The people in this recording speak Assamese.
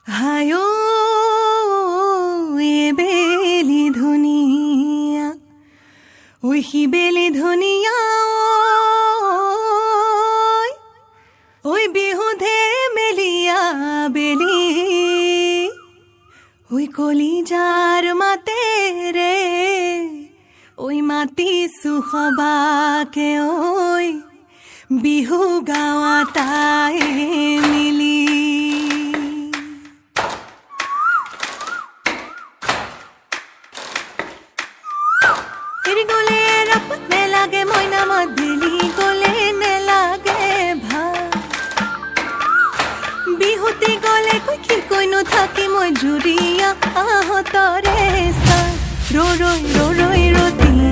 হায় বেলি ধুনীয়া, ঐ সিবেলি ধুনীয়া, ঐ বিহু ধেমেলীয়া বেলি, ঐ কলিজাৰ মাতেৰে ঐ মাতিছো সবাকে, ঐ বিহু গাঁৱা তাই মিলি। এৰি গলে ৰাপত নেলাগে মইনা মাত, বেলি গলে নেলাগে ভাল। বিহুতি গলে কৈ কি কৈনো থাকি মই জুৰিয়া আহতৰে চাই, ৰৈ ৰৈ ৰৈ ৰৈ ৰতি।